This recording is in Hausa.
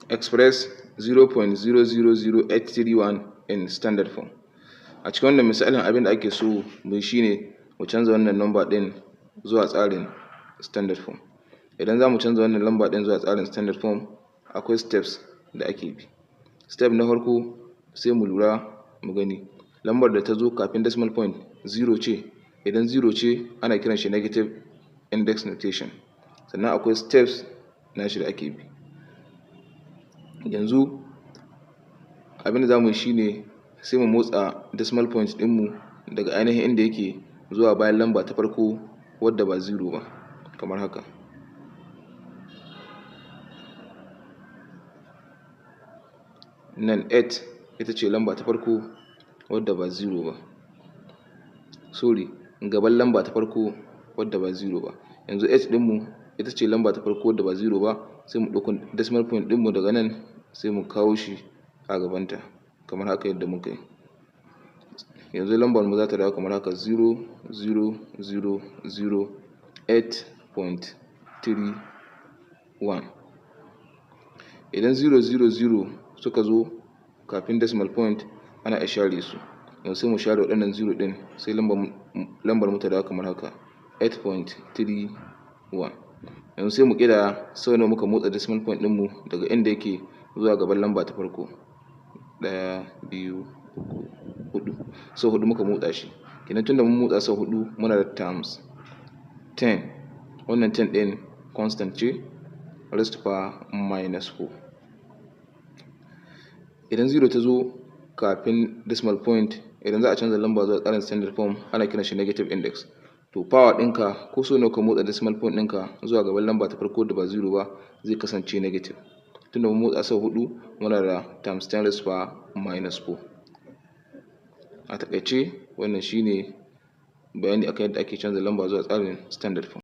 Express 0.000831 in standard form. A cikin wannan misalin, abin da ake so mu yi shine mu canza wannan number ɗin zuwa tsarin standard form. Idan za mu canza wannan lamba ɗin zuwa tsarin standard form, akwai steps da ake bi. Step na farko, sai mu lura mu gani lambar da ta zo kafin decimal point zero ce. Idan zero ce, ana kiran shi negative index notation. Sannan akwai steps nashi da ake bi. Yanzu abin da za mu yi shine sai mu motsa decimal point ɗinmu daga ainihin inda yake zuwa bayan lamba ta farko wadda ba zero ba, kamar haka. Nan 8 ita ce lamba ta farko wadda ba zero ba, sorry, gaban lamba ta farko wadda ba zero ba. Yanzu 8 ɗinmu ita ce lamba ta farko wadda ba zero ba. Sai mu ɗauko decimal point ɗinmu daga nan, sai mu kawo shi a gabanta kamar haka yadda muka yi. Yanzu lambar mu za ta dawo kamar haka: 0.0008.31. Idan 0 0 0 suka zo kafin decimal point, ana iya share su. Yanzu sai mu share waɗannan zero ɗin, sai lambar mu ta dawo kamar haka: 8.31. Yanzu sai mu ƙidaya sau nawa muka motsa decimal point ɗinmu daga inda yake zuwa gaban lamba ta farko. Ɗaya, biyu, uku, huɗu. Sau huɗu muka motsa shi. Kenan tunda mun motsa sau huɗu, muna da times 10. Wannan 10 ɗin constant ce, raised to power minus 4. Idan zero ta zo kafin decimal point, idan za a canza lamba zuwa tsarin standard form, ana kiran shi negative index. To power ɗinka, ko sau nawa ka motsa decimal point ɗinka zuwa gaban lamba ta farko da ba zero ba, zai kasance negative. Tunda mun motsa sau huɗu, muna da times 10 raised to power minus 4. A taƙaice, wannan shine bayani akan yadda ake canza lamba zuwa tsarin standard form.